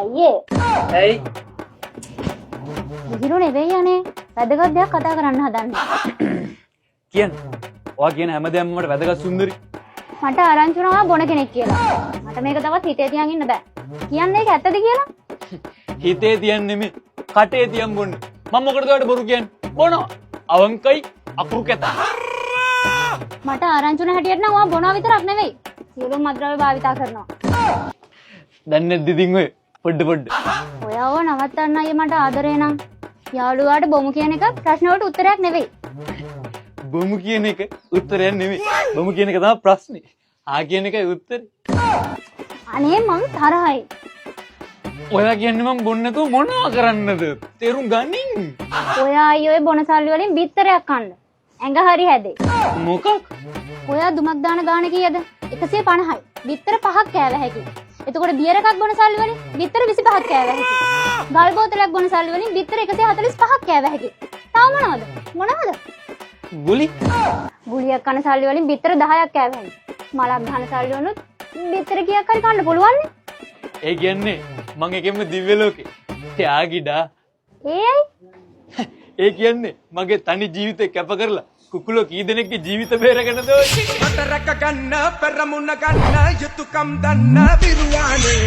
අයියේ. ඇයි? විහිළු නෙවෙයි අනේ. වැදගත් දෙයක් කතා කරන්න හදන්නේ. කියන්න. ඔයා කියන හැම දෙයක්ම මට වැදගත් සුන්දරි. මට ආරංචි වුණා බොන කෙනෙක් කියලා. මට මේක තවත් හිතේ තියන් ඉන්න බෑ. කියන්නේ ඒක ඇත්තද කියලා? හිතේ තියන් නෙමෙයි, කටේ තියන් බොන්න. මම මොකටද ඔයාලට බොරු කියන්නේ? බොනවා. අවංකයි අකුරු කැත. මට ආරංචි වුණ හැටියට නම් ඔයා බොනවා විතරක් නෙවෙයි. සියලුම මත්ද්‍රව්‍ය භාවිතා කරනවා. දැන් නැද්ද ඉතින් ඔය පොඩ පොඩ? ඔයාව නවත්තන්න අයියේ මට ආදරේ නම් යාළුවාට බොමු කියන එක ප්‍රශ්න වලට උත්තරයක් නෙවෙයි. බොමු කියන එක උත්තරයක් නෙමෙයි. බොමු කියන එක තමයි ප්‍රශ්නේ. ආ කියන එකයි උත්තරේ. අනේ මං තරහයි. ඔයා කියන්නේ මං බොන්නේ නැතුව මොනවා කරන්නද? තේරුම් ගනින්. ඔයා අයියේ ඔය බොන සල්ලි වලින් බිත්තරයක් කන්න. ඇඟ හරි හැදේ. මොකක්? ඔයා දුමක් දාන ගාන කීයද? 150යි. බිත්තර පහක් කෑව හැකි. එතකොට බියර් එකක් බොන සල්ලි වලින් බිත්තර 25ක් කෑව හැකි. ගල් බෝතලයක් බොන සල්ලි වලින් බිත්තර 145ක් කෑව හැකි. තව මොනවද? මොනවද? ගුලි. ගුලියක් කන සල්ලි වලින් බිත්තර 10ක් කෑව හැකි. මලක් ගහන සල්ලි වලුත් බිත්තර කීයක් හරි කන්න පුළුවන් නේ. ඒ කියන්නේ මං එකෙන්ම දිව්‍ය ලෝකේ. ත්‍යාගිඩා. ඒ ඇයි? ඒ කියන්නේ මගේ තනි ජීවිතේ කැප කරලා කුකුලෝ කී දෙනෙක්ගේ ජීවිත බේරගෙනද ඔය? රට රැක ගන්න, පෙරමුණ ගන්න, යුතුකම් දන්න විරුවානේ.